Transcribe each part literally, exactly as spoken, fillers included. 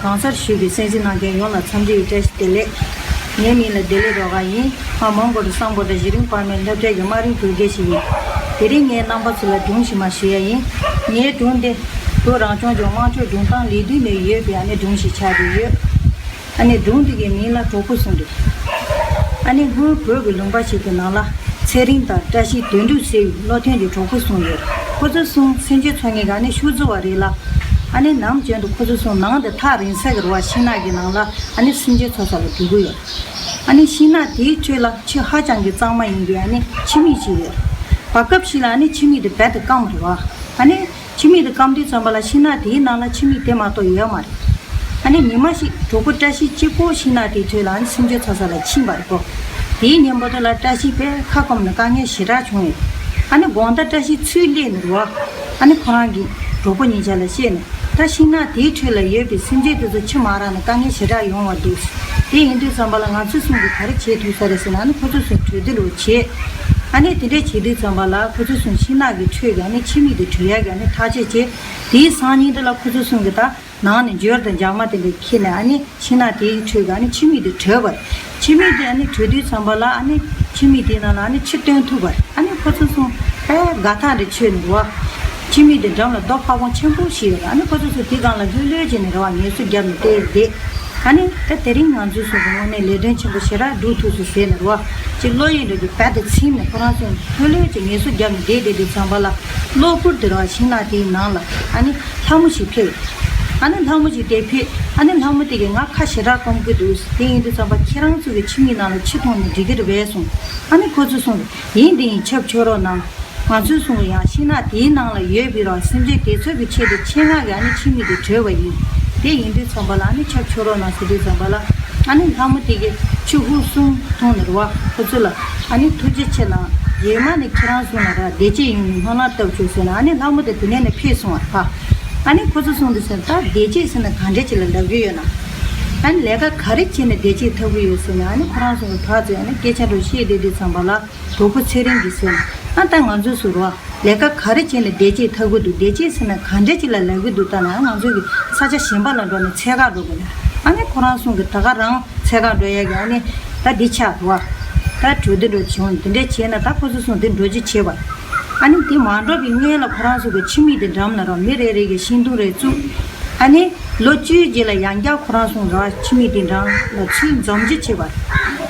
གང་སར་བཞུགས་པའི་གསན་གཟིགས་གནང་མཁན་ཡོངས་ལ་འཚམས་འདྲི་ཡི་བཀྲ་ཤིས་བདེ་ལེགས། ངའི་མིང་ལ་བདེ་ལེགས་རོགས་ཀ་ཡིན། ང་མོན་གྷོ་རི་སམ་བྷོ་ཊ་གཞི་རིམ་བར་མའི་སློབ་གྲྭའི་གི་དམའ་རིམ་བོད་སྐད་ཞིག་ཡིན། དེ་རིང་ངས་རྣམ་པ་ཚོ་ལ་སྒྲུང་ཞིག་མར་ཞུ་ཡ་ཡིན། ངའི་སྒྲུང་འདི་བོད་རང་སྐྱོང་ལྗོངས་དམངས་ཁྲོད་སྒྲུང་གཏམ་ལས་སྡེ་ནས་ཡོད་པའི་ཨ་ནི་སྒྲུང་ཞིག་ཆགས་བསྡད་ཡོད། ཨ་ནི་སྒྲུང་འདི་གི་མིང་ལ་གྲོགས་པོ་གསུམ་རེད། ཨ་ནི་སྔོན་བོད་ཀྱི་ལུང་པ་ཞིག་གི་ནང་ལ་ཚེ་རིང་དང་བཀྲ་ཤིས་དོན་གྲུབ་ཟེར་བའི་བློ་མཐུན་གྱི་གྲོགས་པོ་གསུམ་ཡོད། ཁོ་ཚོ་གསུམ་སེམས་ཅན་འཚོ་མཁན་གྱི་ཨ་ནི་ཤུགས་རྫི་བ་རེད་ལ། ཨ་ནི་ནམ་རྒྱུན་དུ་ཁོ་ཚོ་གསུམ་ནང་དུ་ཐག་རིང་ས་གི་རུ་བ་ཤིང་ནགས་ཀྱི་ནང་ལ་ཨ་ནི་སེམས་ཅན་འཚོ་ས་ལ་འགྲོ་གི་ཡོད། ཨ་ནི་ཤིང་ནགས་དེའི་ཁྲོད་ལ་ཆུ་ཧ་ཅང་གི་གཙང་མ་ཡིན་པའི་ཨ་ནི་ཁྱི་མིག་ཅིག་ཡོད། བར་སྐབས་ཤིག་ལ་ཨ་ནི་ཁྱི་མིག་དེ་རྦད་དེ་སྐམ་རེད་བ། ཨ་ནི་ཁྱི་མིག་དེ་སྐམ་དུས་ཙམ་པ་ལ་ཤིང་ནགས་དེའི་ནང་ལ་ཁྱི་མིག་དེ་མ་གཏོགས་ཡོད་མ་རེད། ཨ་ནི་ཉི་མ་ཞིག་གྲོགས་པོ་བཀྲ་ཤིས་གཅིག་པོ་ཤིང་ནགས་དེའི་ཁྲོད་ལ་ཨ་ནི་སེམས་ཅན་འཚོ་ས་ལ་ཕྱིན་པ་རེད་གོ། དེའི་ཉིན་མོ་དེ་ལ་བཀྲ་ཤིས་དཔེ་ཁ་སྐོམ་ནས་དཀའ་ངལ་ཞེ་དྲག་བྱུང་ཡོད། ཨ་ནི་དགོང་དག་བཀྲ་ཤིས་ཚུར་སླེབས་ནས་རེད་བ། ཨ་ནི་ཁོ་རང་གིས་གྲོགས་པོ་གཉིས་ཆ་ལ་བཤད་ནས། ད་ཤིང་ནགས་དེའི་ཁྲོད་ལ་ཡོད་པའི་སེམས་ཅན་དེ་ཚོ་ཁྱི་མ་རག་ན་དཀའ་ངལ་ཞེ་དྲག་ཡོང་བ་འདུག། དེ་ཡིན་དུས་ཙམ་པ་ལ་ང་ཚོ་གསུམ་གྱིས་ག་རེ་བྱེད་ཐུབ་ས་རེད་ཟེར་ན། ཨ་ནི་ཁོ་ཚོ་གསུམ་གྲོས་བསྡུར་རུ་བྱེད། ཨ་ནི་དེ་འདྲས་བྱེད་དུས་ཙམ་པ་ལ་ཁོ་ཚོ་གསུམ་ཤིང་ནགས་ཀྱི་ཁྲོད་ཀྱི་ཨ་ནི་ཁྱི་མིག་དེ་བྲུས་ཡག་གི་ཨ་ནི་ཐག་གཅོད་བྱེད། དེའི་སང་ཉིན་དེ་ལ་ཁོ་ཚོ་གསུམ་གྱིས་ད་ནང་ནས་འཇོར་དང་འཇག་མ་དེ་འདྲས་ཁྱེར་ནས་ཨ་ནི་ཤིང་ནགས་དེའི་ཁྲོད་ཀྱི་ཨ་ནི་ཁྱི་མིག་དེ་བྲུས་པ་རེད། ཁྱི་མིག་དེ་ཨ་ནི་བྲུས་དུས་ཙམ་པ་ལ་ཨ་ནི་ཁྱི་མིག་དེའི་ནང་ལ་ཨ་ནི་ཁྱི་སྟོན་ཐུབ་པ་རེད། ཨ་ནི་ཁོ་ཚོ་གསུམ་དཔེ་དགའ་ཐག་རེ་ཆོད་ནས་རེད་བ། ཁྱི་མིག་དེ་འགྲམ་ལ་རྡོ་ཕ་བོང་ཆེན་པོ་ཞིག་ཡོད་རེད། ཨ་ནི་ཁོ་ཚོ་ཚོ་དེ་སྒང་ལ་ལྷོད་ལྷོད་བྱས་ནས་རེད་བ། ངལ་གསོ་བརྒྱབ་ནས་བསྡད་བསྡད། ཨ་ནི་ད་དེ་རིང་ང་ཚོའི་གསུམ་གྱི་དངོས་གནས་ལས་དོན་ཆེན་པོ་ཞེ་དྲག་སྒྲུབ་ཐུབ་སོང་ཟེར་ནས་རེད་བ། ཅིག་བློ་ཡི་འགྲོ་རྒྱུ་རྦད་དེ་ཚིམ་ནས་ཁོ་རང་ཚོ་ལྷོད་ལྷོད་ཀྱི་ངལ་གསོ་བརྒྱབ་ནས་བསྡད་བསྡད་དུས་ཙམ་པ་ལ། གློ་བུར་དུ་རེད་བ། ཤིང་ནགས་དེའི་ནང་ལ་ཨ་ནི་ལྷ་མོ་ཞིག་ཕེབས། ཨ་ནི་ལྷ་མོ་ཞིག་དེ་ཕེབས། ཨ་ནི་ལྷ་མོ་དེ་གིས་ང་ཁ་ཞེ་དྲག་སྐོམ་གྱི་འདུག། དེ་ཡིན་དུས་ཙམ་པ་ཁྱེད་རང་ཚོ་གི་ཁྱི་མིག་ནང་ལ་ཁྱི་མཐོང་ནས་འགྲིག་གི་རེད་པས་གསུངས། ཨ་ནི་ཁོ་ཚོས་གསུངས། ཡིན་དེ་ཡིན། ཆབ་མཆོད་རོགས་གནང་། ང་ཚོས་གསུང་གི་ཡང་ཤིང་ནགས་དེའི་ནང་ལ་ཡོད་པའི་རང་སེམས་ཅན་དེ་ཚོ་གི་ཆེད་དུ་ཆེད་མངགས་ཀྱི་ཨ་ནི་ཁྱི་མིག་དེ་བྲོས་པ་ཡིན། དེ་ཡིན་དུས་ཙམ་པ་ལ་ཨ་ནི་ཆབ་མཆོད་རོགས་གནང་ཟེར་དུས་ཙམ་པ་ལ། ཨ་ནི་ལྷ་མོ་དེ་གིས་ཆུ་ཧུར་གསུམ་འཐུང་ནས་རེད་བ། ཁོ་ཚོ་ལ་ཨ་ནི་ཐུགས་རྗེ་ཆེ་གནང་། རྗེས་མ་ནས་ཁྱེད་རང་ཚོ་ལ་ར་བདེ་སྐྱིད་ཡོང་བའི་སྨོན་ལམ་བཏབ་བྱུང་ཟེར་ནས་ཨ་ནི་ལྷ་མོ་དེ་དེ་ནས་ནས་ཕེབས་སོང་བ་རེད་བ། ཨ་ནི་ཁོ་ཚོ་གསུང་དུས་ཟེར། ད་བདེ་སྐྱིད་ཟེར་ན་ག་འདྲ་ཅིག་ལ་ལབ་ཀྱི་ཡོད་ན། ཨ་ནི་ལས་ཀ་ག་རེ་བྱས་ནས་བདེ་སྐྱིད་ཐོབ་ཀྱི་ཡོད་ཟེར་ན། ཨ་ནི་ཁོ་རང་ཚོ་གི་གྲོགས་ཚོས་ཨ་ནི་སྐད་ཆ་འདྲ་བཤད་བསྡད་དུས་ཙམ་པ་ལ། གྲོགས་པོ་ཚེ་རིང་གིས་ཟེར། ཨ་ད་ང་ཚོས་ཟེར་བ། ལས་ཀ་ག་རེ་བྱས་ནས་བདེ་སྐྱིད་ཐོབ་ཀྱི་འདུག། བདེ་སྐྱིད་ཟེར་ན་ག་འདྲ་ཅིག་ལ་ལབ་ཀྱི་འདུག། ད་ནི་ང་ཚོ་གི་ས་ཆ་གཞན་པ་ལ་འགྲོ་ནས་འཚོལ་ག་འགྲོ་དགོས་ན། ཨ་ནི་ཁོ་རང་གསུམ་གྱིས་ད་ག་རང་འཚོལ་ག་འགྲོ་ཡ་གི་ཨ་ནི་ད་འདི་ཆགས་འདུག་བ། ད་གྲོས་བསྡུར་འདྲ་བྱུང་། དེ་འདྲ་བྱས་ན་ད་ཁོ་ཚོ་གསུམ་དེ་འགྲོ་རྒྱུ་བྱས་པ། ཨ་ནི་དེ་མ་འགྲོ་བའི་སྔོན་ལ་ཁོ་རང་གསུམ་གྱིས་ཁྱི་མིག་དེ་འགྲམ་ལ་ར་མི་རེ་རེ་གིས་ཤིང་སྡོང་རེ་བཙུགས། ཨ་ནི་ལོ་བཅུའི་རྗེས་ལ་ཡང་བསྐྱར་ཁོ་རང་གསུམ་ར་ཁྱི་མིག་དེ་འགྲམ་ལ་ཚུར་འཛོམས་རྒྱུ་བྱས་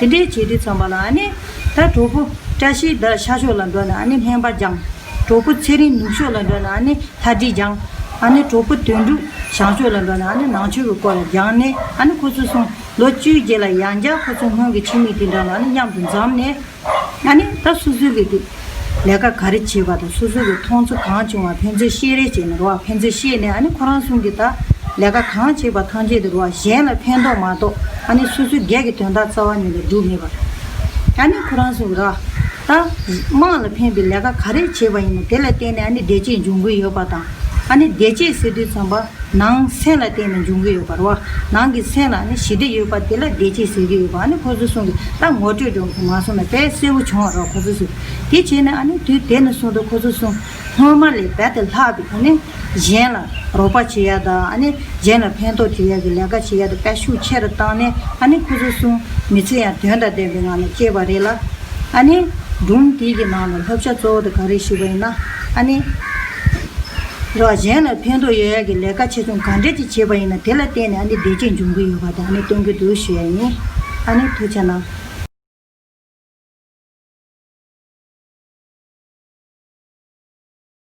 པ། དེ་འདྲའི་བྱེད་དུས་ཙམ་པ་ལ་ཨ་ནི། ད་གྲོགས་པོ་བཀྲ་ཤིས་ད་ཤར་ཕྱོགས་ལ་འགྲོ་ནས་ཨ་ནི་སྨན་པ་སྦྱངས། གྲོགས་པོ་ཚེ་རིང་ནུབ་ཕྱོགས་ལ་འགྲོ་ནས་ཨ་ནི་ལྷ་བྲིས་སྦྱངས། ཨ་ནི་གྲོགས་པོ་དོན་གྲུབ་བྱང་ཕྱོགས་ལ་འགྲོ་ནས་ཨ་ནི་ནང་ཆོས་ཀྱི་སྐོར་ལ་སྦྱངས་ནས། ཨ་ནི་ཁོ་ཚོ་གསུམ་ལོ་བཅུའི་རྗེས་ལ་ཡང་བསྐྱར་ཁོ་ཚོ་སྔོན་གྱི་ཁྱི་མིག་དེ་འདྲ་ལ་ཨ་ནི་མཉམ་དུ་འཛོམས་ནས། ཨ་ནི་ད་སོ་སོ་གི་དེ་ལས་ཀ་ག་རེ་བྱེད་པ་དང་། སོ་སོ་གི་མཐོང་ཚུལ་གང་བྱུང་བ་ཕན་ཚུན་བཤད་རེས་བྱས་ནས་རེད་བ། ཕན་ཚུན་བཤད་ནས་ཨ་ནི་ཁོ་རང་གསུམ་གྱིས་ད་ལས་ཀ་གང་བྱེད་པ་ཐམས་ཅད་དེ་རེད་བ། གཞན་ལ་ཕན་ཐོགས་མ་གཏོགས་ཨ་ནི་སོ་སོའི་སྒེར་གྱི་དོན་དག་རྩ་བ་ཉིད་ནས་སྒྲུབ་མེད་པ་རེད། ཨ་ནི་ཁོ་རང་གསུམ་གྱིས་རེད་བ། ད་དམངས་ལ་ཕན་པའི་ལས་ཀ་ག་རེ་བྱེད་པ་ཡིན་ན་དེ་ལ་བརྟེན་ནས་ཨ་ནི་བདེ་སྐྱིད་འབྱུང་གི་ཡོད་པ་དང་། ཨ་ནི་བདེ་སྐྱིད་ཟེར་དུས་ཙམ་པ། ནང་སེམས་ལ་བརྟེན་ནས་འབྱུང་གི་ཡོད་པ་རེད་བ། ནང་གི་སེམས་ལ་ནི་ཞི་བདེ་ཡོད་པ་དེ་ལ་བདེ་སྐྱིད་ཟེར་གྱི་ཡོད་པ། ཨ་ནི་ཁོ་ཚོ་གསུམ་གྱིས་ད་ངོ་སྤྲོད་འདྲ་བོ་མ་སོང་ན་དཔེ་གསལ་པོ་བྱུང་བ་རེད་བ། ཁོ་ཚོ་གསུམ་དེ་བྱས་ནས་ཨ་ནི་དུས་དེ་ནས་བཟུང་སྟེ་ཁོ་ཚོ་གསུམ་སྔོན་མ་ལས་རྦད་དེ་ལྷག་པའི་ཨ་ནི་གཞན་ལ་རོགས་པ་བྱེད་ཡ་དང་། ཨ་ནི་གཞན་ལ་ཕན་ཐོགས་བྱེད་ཡ་གི་ལས་ཀ་བྱེད་ཡ་དེ་དཔེ་ཤུགས་ཆེ་རུ་བཏང་ནས། ཨ་ནི་ཁོ་ཚོ་གསུམ་མི་ཚེ་ཡང་དོན་དང་ལྡན་པའི་ངང་ནས་སྐྱེས་པ་རེད་ལ། ཨ་ནི་སྒྲུང་དེ་གི་ནང་ལ་བསླབ་བྱ་གཙོ་བོ་དེ་ག་རེ་ཞུས་པ་ཡིན་ན། ཨ་ནི། རོགས་གཞན་ལ་ཕན་ཐོགས་ཡོད་ཡག་གི་ལས་ཀ་ཆེ་ཆུང་ག་འདྲས་ཅིག་བྱེད་པ་ཡིན་ན་དེ་ལ་བརྟེན་ནས་ཨ་ནི་བདེ་སྐྱིད་འབྱུང་གི་ཡོད་པ་དེ་ཨ་ནི་སྟོན་གྱི་འདུག་ཞུ་ཡ་ཡིན། ཨ་ནི་ཐུགས་རྗེ་གནང་།